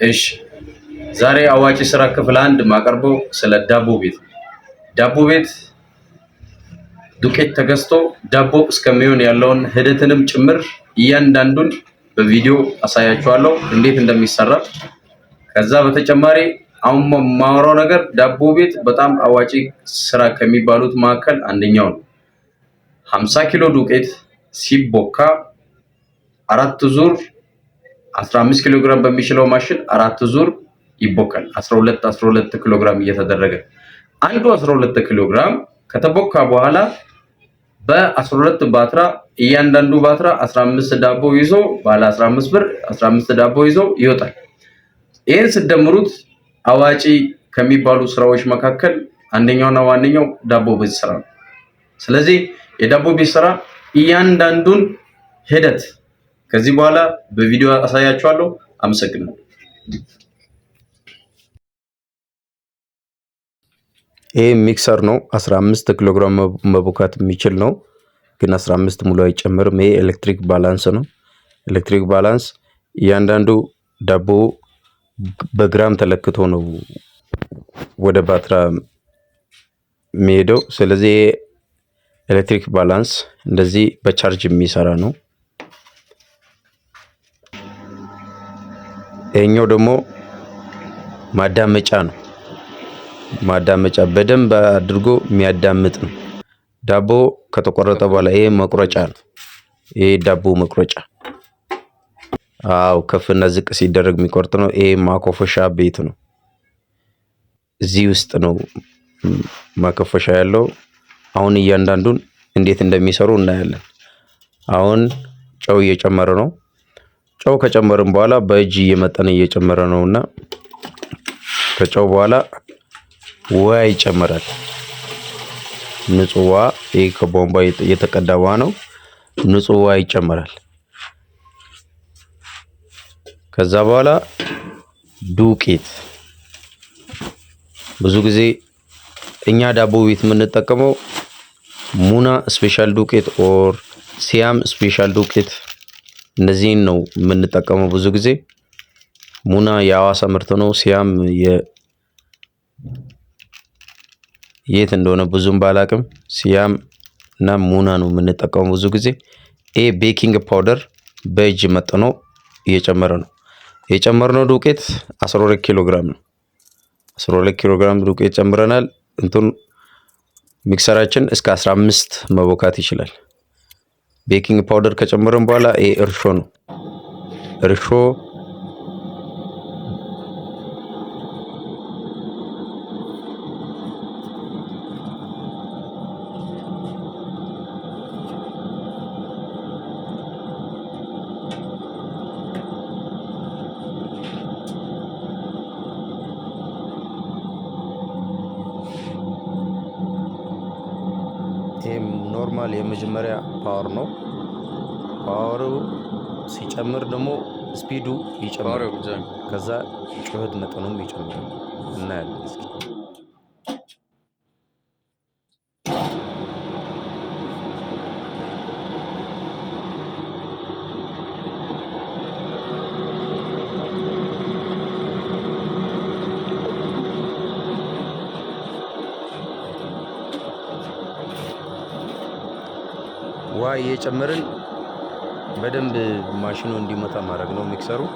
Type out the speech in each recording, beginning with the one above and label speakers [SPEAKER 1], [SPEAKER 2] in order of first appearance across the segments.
[SPEAKER 1] እሺ፣ ዛሬ አዋጪ ስራ ክፍል አንድ ማቀርበው ስለ ዳቦ ቤት ነው። ዳቦ ቤት ዱቄት ተገዝቶ ዳቦ እስከሚሆን ያለውን ሂደትንም ጭምር እያንዳንዱን በቪዲዮ አሳያችኋለሁ እንዴት እንደሚሰራ። ከዛ በተጨማሪ አሁን የማወራው ነገር ዳቦ ቤት በጣም አዋጪ ስራ ከሚባሉት መካከል አንደኛው ነው። 50 ኪሎ ዱቄት ሲቦካ አራት ዙር 15 ኪሎ ግራም በሚችለው ማሽን አራት ዙር ይቦካል። 12 12 ኪሎ ግራም እየተደረገ አንዱ 12 ኪሎ ግራም ከተቦካ በኋላ በ12 ባትራ እያንዳንዱ ባትራ 15 ዳቦ ይዞ ባለ 15 ብር 15 ዳቦ ይዞ ይወጣል። ይህን ስደምሩት አዋጪ ከሚባሉ ስራዎች መካከል አንደኛውና ዋነኛው ዳቦ ቤት ስራ ነው። ስለዚህ የዳቦ ቤት ስራ እያንዳንዱን ሂደት ከዚህ በኋላ በቪዲዮ አሳያችኋለሁ። አመሰግናለሁ።
[SPEAKER 2] ይህ mixer ነው። 15 ኪሎ ግራም መቦካት የሚችል ነው፣ ግን 15 ሙሉ አይጨምርም። ይሄ ኤሌክትሪክ balance ነው። ኤሌክትሪክ balance እያንዳንዱ ዳቦ በግራም ተለክቶ ነው ወደ ባትራ የሚሄደው። ስለዚህ ኤሌክትሪክ balance እንደዚህ በቻርጅ የሚሰራ ነው። ይሄኛው ደግሞ ማዳመጫ ነው። ማዳመጫ በደንብ አድርጎ የሚያዳምጥ ነው። ዳቦ ከተቆረጠ በኋላ ይሄ መቁረጫ ነው። ይሄ ዳቦ መቁረጫ፣ አው ከፍና ዝቅ ሲደረግ የሚቆርጥ ነው። ይሄ ማኮፈሻ ቤት ነው። እዚህ ውስጥ ነው ማኮፈሻ ያለው። አሁን እያንዳንዱን እንዴት እንደሚሰሩ እናያለን። አሁን ጨው እየጨመረ ነው። ጨው ከጨመርን በኋላ በእጅ እየመጠነ እየጨመረ ነውና ከጨው በኋላ ውሃ ይጨመራል። ንጹህ ውሃ፣ ይህ ከቧንቧ የተቀዳ ውሃ ነው። ንጹህ ውሃ ይጨመራል። ከዛ በኋላ ዱቄት፣ ብዙ ጊዜ እኛ ዳቦ ቤት የምንጠቀመው ሙና special ዱቄት or ሲያም special ዱቄት፣ እነዚህን ነው የምንጠቀመው ብዙ ጊዜ። ሙና የሐዋሳ ምርት ነው። ሲያም የት እንደሆነ ብዙም ባላቅም ሲያም እና ሙና ነው የምንጠቀመው ብዙ ጊዜ። ይሄ baking powder በእጅ መጥኖ እየጨመረ ነው። የጨመርነው ዱቄት 12 ኪሎ ግራም ነው። 12 ኪሎ ግራም ዱቄት ጨምረናል። እንቱን mixer ኣችን እስከ 15 መቦካት ይችላል። Baking powder ከጨመርን በኋላ ይሄ እርሾ ነው። እርሾ ይህም normal የመጀመሪያ power ነው። Power ኡ ሲጨምር ደግሞ speed ኡ ይጨምራል። ከዛ ጩኸት መጠኑም ይጨምራል። እናያለን እስኪ። ውሃ እየጨመርን በደንብ ማሽኑ እንዲመታ ማድረግ ነው። Mixer ኡ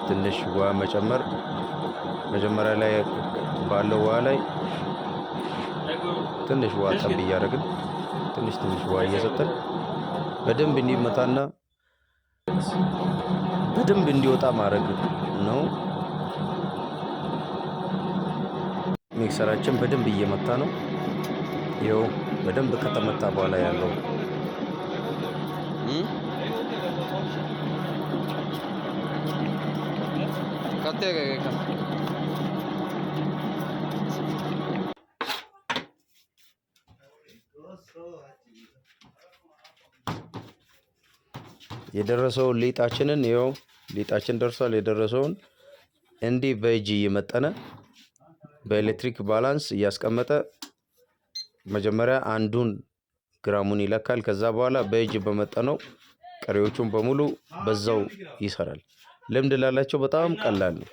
[SPEAKER 2] ትንሽ ውሃ መጨመር፣ መጀመሪያ ላይ ባለው ውሃ ላይ ትንሽ ውሃ ጠብ እያደረግን ትንሽ ትንሽ ውሃ እየሰጠን በደንብ እንዲመታና በደንብ እንዲወጣ ማድረግ ነው። Mixer ኣችን በደንብ እየመታ ነው። ይኸው በደንብ ከተመታ በኋላ ያለው የደረሰውን ሊጣችንን ይኸው ሊጣችን ደርሷል። የደረሰውን እንዲህ በእጅ እየመጠነ በኤሌክትሪክ balance እያስቀመጠ መጀመሪያ አንዱን ግራሙን ይለካል። ከዛ በኋላ በእጅ በመጠነው ቀሪዎቹን በሙሉ በዛው ይሰራል። ልምድ ላላቸው በጣም ቀላል ነው።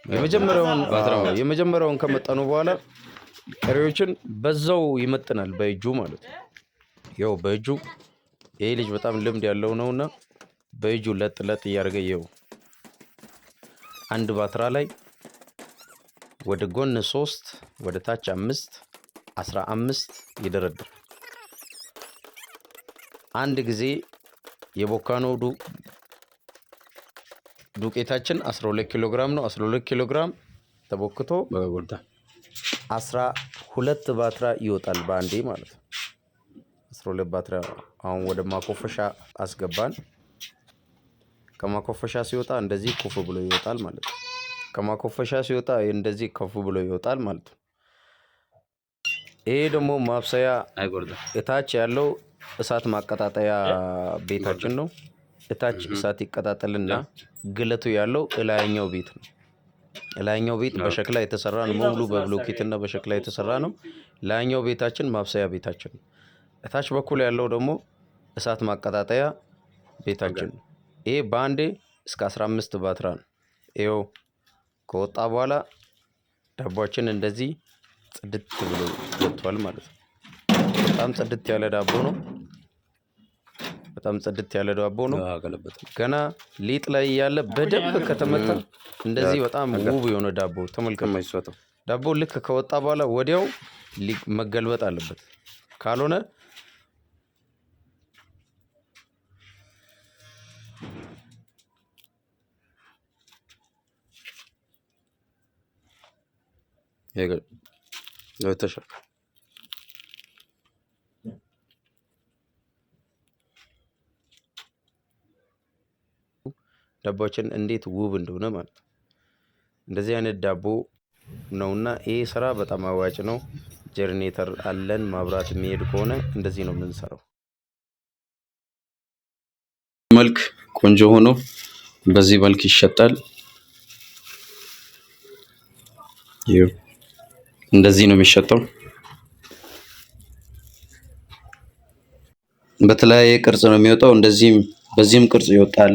[SPEAKER 2] የመጀመሪያውን የመጀመሪያውን ከመጠኑ በኋላ ቀሪዎችን በዛው ይመጥናል፣ በእጁ ማለት ነው። ይኸው በእጁ ይሄ ልጅ በጣም ልምድ ያለው ነውና በእጁ ለጥ ለጥ እያደረገ ይኸው አንድ ባትራ ላይ ወደ ጎን 3 ወደ ታች 5 15 ይደረድራል። አንድ ጊዜ የቦካኖ ዱቄታችን 12 ኪሎ ግራም ነው። 12 ኪሎ ግራም ተቦክቶ 12 ባትራ ይወጣል በአንዴ ማለት ነው። 12 ባትራ አሁን ወደ ማኮፈሻ አስገባን። ከማኮፈሻ ሲወጣ እንደዚህ ኩፍ ብሎ ይወጣል ማለት ነው። ከማኮፈሻ ሲወጣ እንደዚህ ከፍ ብሎ ይወጣል ማለት ነው። ይሄ ደግሞ ማብሰያ እታች ያለው እሳት ማቀጣጠያ ቤታችን ነው። እታች እሳት ይቀጣጠልና ግለቱ ያለው እላይኛው ቤት ነው። ላይኛው ቤት በሸክላ የተሰራ ነው። ሙሉ በብሎኬትና በሸክላ የተሰራ ነው። ላይኛው ቤታችን ማብሰያ ቤታችን ነው። እታች በኩል ያለው ደግሞ እሳት ማቀጣጠያ ቤታችን ነው። ይሄ በአንዴ እስከ 15 ባትራ ነው። ይኸው ከወጣ በኋላ ዳቧችን እንደዚህ ጽድት ብሎ ወጥቷል ማለት ነው። በጣም ጽድት ያለ ዳቦ ነው። በጣም ጽድት ያለ ዳቦ ነው። ገና ሊጥ ላይ ያለ በደንብ ከተመታ እንደዚህ በጣም ውብ የሆነ ዳቦ ተመልከቱ። ዳቦ ልክ ከወጣ በኋላ ወዲያው መገልበጥ አለበት፣ ካልሆነ ዳቦችን እንዴት ውብ እንደሆነ ማለት ነው። እንደዚህ አይነት ዳቦ ነውና ይሄ ስራ በጣም አዋጭ ነው። ጀነሬተር አለን። ማብራት የሚሄድ ከሆነ እንደዚህ ነው የምንሰራው።
[SPEAKER 1] መልክ ቆንጆ ሆኖ በዚህ መልክ ይሸጣል። ይኸው እንደዚህ ነው የሚሸጠው። በተለያየ ቅርጽ ነው የሚወጣው። እንደዚህም በዚህም ቅርጽ ይወጣል።